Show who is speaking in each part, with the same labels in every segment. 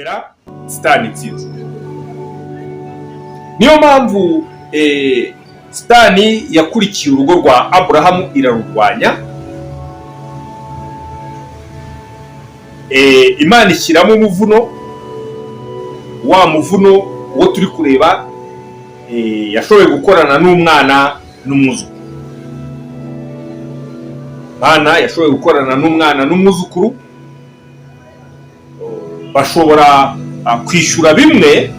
Speaker 1: Bigendera Sitani itsinzwe. Niyo mpamvu Sitani yakurikiye urugo rwa Aburahamu irarurwanya. Imana ishyiramo umuvuno, wa muvuno uwo turi kureba, yashoboye gukorana n'umwana n'umwuzukuru. Imana yashoboye gukorana n'umwana n'umwuzukuru, bashobora kwishyura bimwe,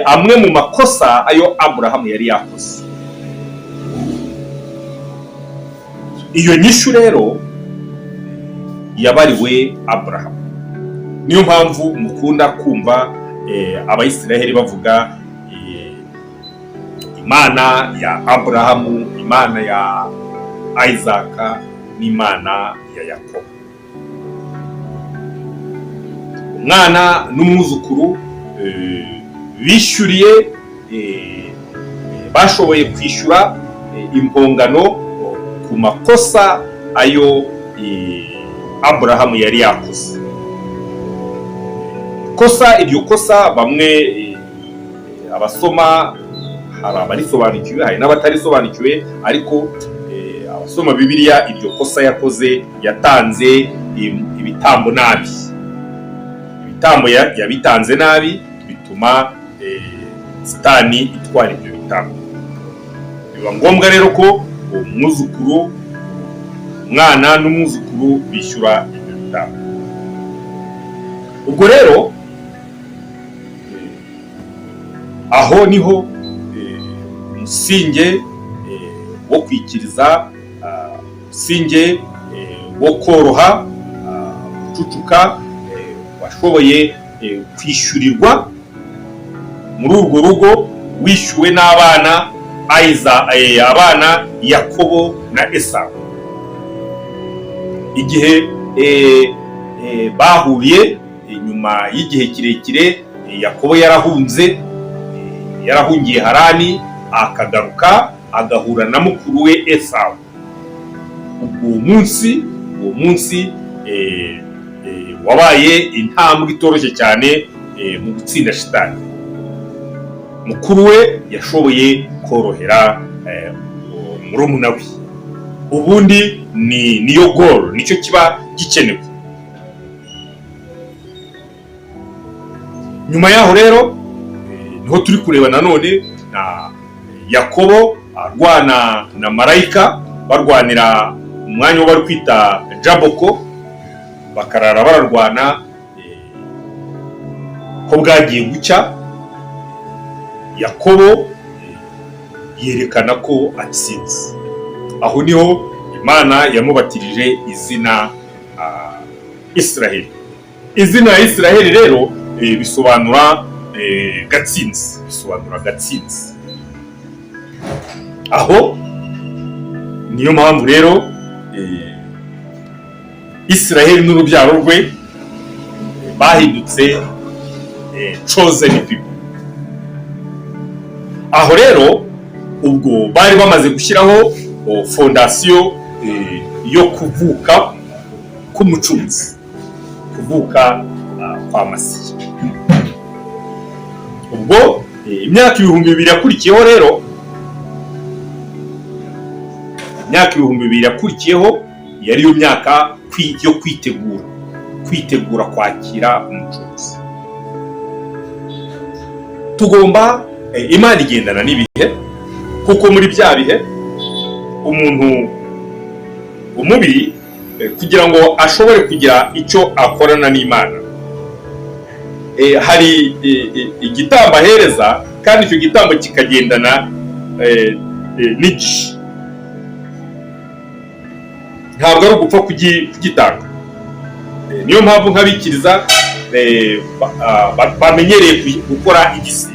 Speaker 1: amwe mu makosa ayo Aburahamu yari yakoze. Iyo nyishyu rero yabariwe Aburahamu. Niyo mpamvu mukunda kumva Abayisiraheli bavuga Imana ya Aburahamu, Imana ya Isaka n'Imana ya Yakobo. Umwana n'umwuzukuru bishyuriye, bashoboye kwishyura impongano ku makosa ayo Aburahamu yari yakoze. Kosa, iryo kosa bamwe, abasoma, hari abarisobanukiwe, hari n'abatarisobanukiwe, ariko abasoma Bibiliya, iryo kosa yakoze, yatanze ibitambo nabi. Ibitambo yabitanze nabi, bituma Sitani itwara ibyo bitambo. Biba ngombwa rero ko uwo mwuzukuru, umwana n'umwuzukuru, bishyura ibyo bitambo. Ubwo rero aho niho umusinge wo kwikiriza, umusinge wo koroha, gucucuka, washoboye kwishyurirwa muri urwo rugo, wishyuwe n'abana Aiza, abana Yakobo na Esawu. Igihe bahuriye nyuma y'igihe kirekire, Yakobo yarahunze, yarahungiye Harani, akagaruka agahura na mukuru we Esawu. Ubwo uwo munsi wabaye intambwe itoroshye cyane mu gutsinda Shitani. Mukuru we yashoboye korohera murumuna we. Ubundi ni niyo goal, nicyo kiba gikenewe. Nyuma yaho rero niho turi kureba nanone na Yakobo arwana na marayika, barwanira umwanya wo bari kwita Jaboko, bakarara bararwana. Ko bwagiye gucya, Yakobo yerekana ko atsinze. Aho niho Imana yamubatirije izina Israheli. Izina Israheli rero bisobanura gatsinzi, bisobanura gatsinzi. Aho niyo mpamvu rero Israheli n'urubyaro rwe bahindutse chosen people. Aho rero ubwo bari bamaze gushyiraho fondasiyo yo kuvuka k'umucunguzi, kuvuka kwa Masiya. Ubwo imyaka 2000 yakurikiyeho rero, imyaka 2000 yakurikiyeho yari yo myaka yo kwitegura kwakira umucunguzi. Tugomba, Imana igendana n'ibihe, kuko muri bya bihe umuntu umubi, kugira ngo ashobore kugira icyo akorana n'Imana, hari igitambo ahereza, kandi icyo gitambo kikagendana n'igihe. Ntabwo ari ugupfa kugitanga. Niyo mpamvu nk'abikiriza bamenyereye gukora igisibo.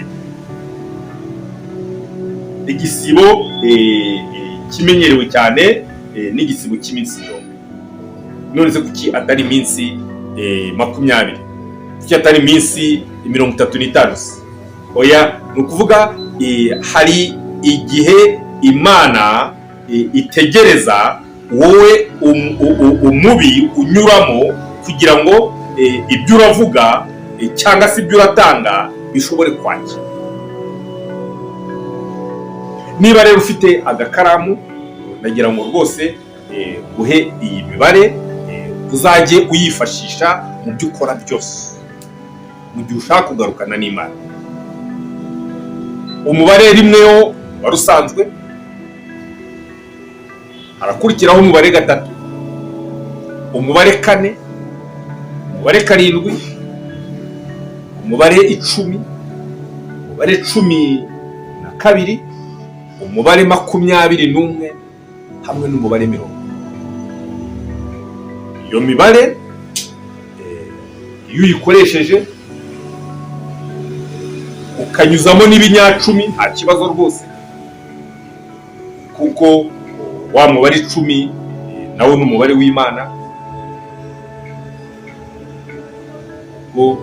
Speaker 1: Igisibo kimenyerewe cyane n'igisibo cy'iminsi 40. None se kuki atari iminsi 20? Kuki atari iminsi 35 se? Oya, ni ukuvuga hari igihe Imana itegereza wowe umubi unyuramo kugira ngo ibyo uravuga cyangwa se ibyo uratanga bishobore kwakira. Niba rero ufite agakaramu, ndagira ngo rwose uhe iyi mibare, uzajye uyifashisha mu byo ukora byose mu gihe ushaka kugarukana n'Imana. Umubare 1 yo wari usanzwe, harakurikiraho umubare 3, umubare 4, umubare 7, umubare 10, umubare 12, umubare 21 hamwe n'umubare 40. Iyo mibare iyo uyikoresheje ukanyuzamo n'ibinyacumi, nta kibazo rwose, kuko wa mubare 10 nawo ni umubare w'Imana. Ubwo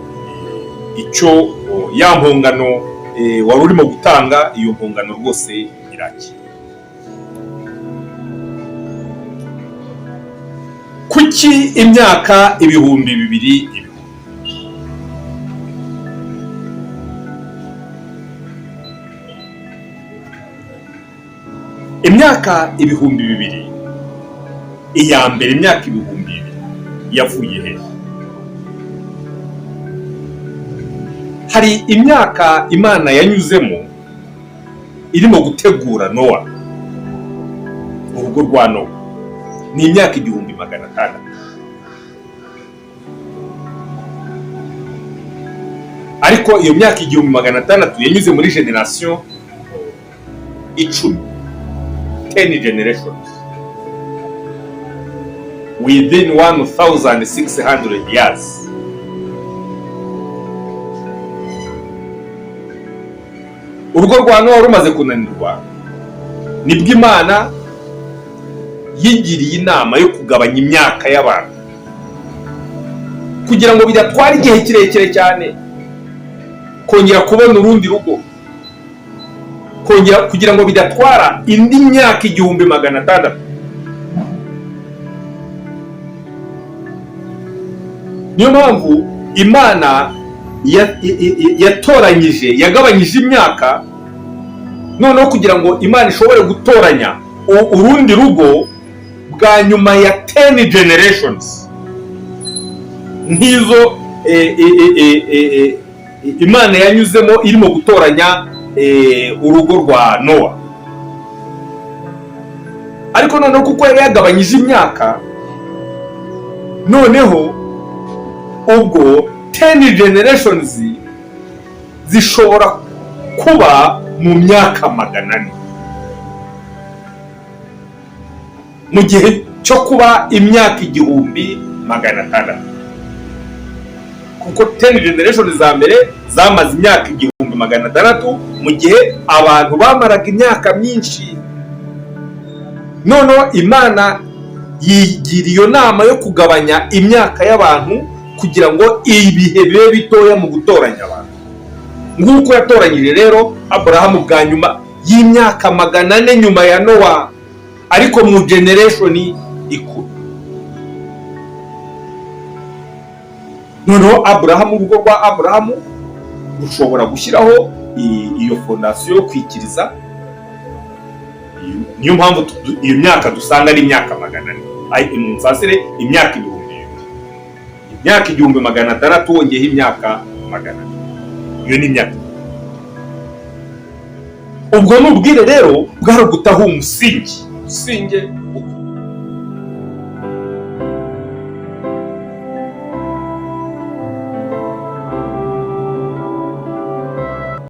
Speaker 1: icyo ya mpongano wari urimo gutanga, iyo mpongano rwose irakira. Kuki imyaka 2000 ibihumbi? Imyaka 2000, iya mbere, imyaka 2000 yavuye he? Hari imyaka Imana yanyuzemo irimo gutegura Nowa, urugo rwa Nowa, ni imyaka 1600. Ariko iyo myaka 1600 yanyuze muri génération 10, 10 generations within 1600 years. Urugo rwa Nowa rumaze kunanirwa, nibwo Imana yigiriye inama yo kugabanya imyaka y'abantu kugira ngo bidatwara igihe kirekire cyane kongera kubona urundi rugo, kongera kugira ngo bidatwara indi myaka 1600. Niyo mpamvu Imana yatoranyije, yagabanyije imyaka noneho kugira ngo Imana ishobore gutoranya urundi rugo bwa nyuma ya 10 generations nk'izo Imana yanyuzemo irimo gutoranya urugo rwa Nowa. Ariko noneho kuko yari yagabanyije imyaka, noneho ubwo 10 generations zishobora kuba mu myaka 400, mu gihe cyo kuba imyaka 1600, kuko 10 generations za mbere zamaze imyaka 1600, mu gihe abantu bamaraga imyaka myinshi. Noneho Imana yigira iyo nama yo kugabanya imyaka y'abantu kugira ngo ibihe bibe bitoya mu gutoranya abantu, nk'uko yatoranyije rero Aburahamu bwa nyuma y'imyaka 400 nyuma ya Nowa, ariko mu generation ikuru. Noneho Aburahamu, urugo rwa Aburahamu rushobora gushyiraho iyo fondation yo kwikiriza. Niyo mpamvu iyo myaka dusanga ari imyaka 400. Munsasire, imyaka 2000, imyaka 1600 wongeyeho imyaka 400, iyo ni imyaka. Ubwo ni ubwire rero bwari ugutaho umusingi, umusingi wo.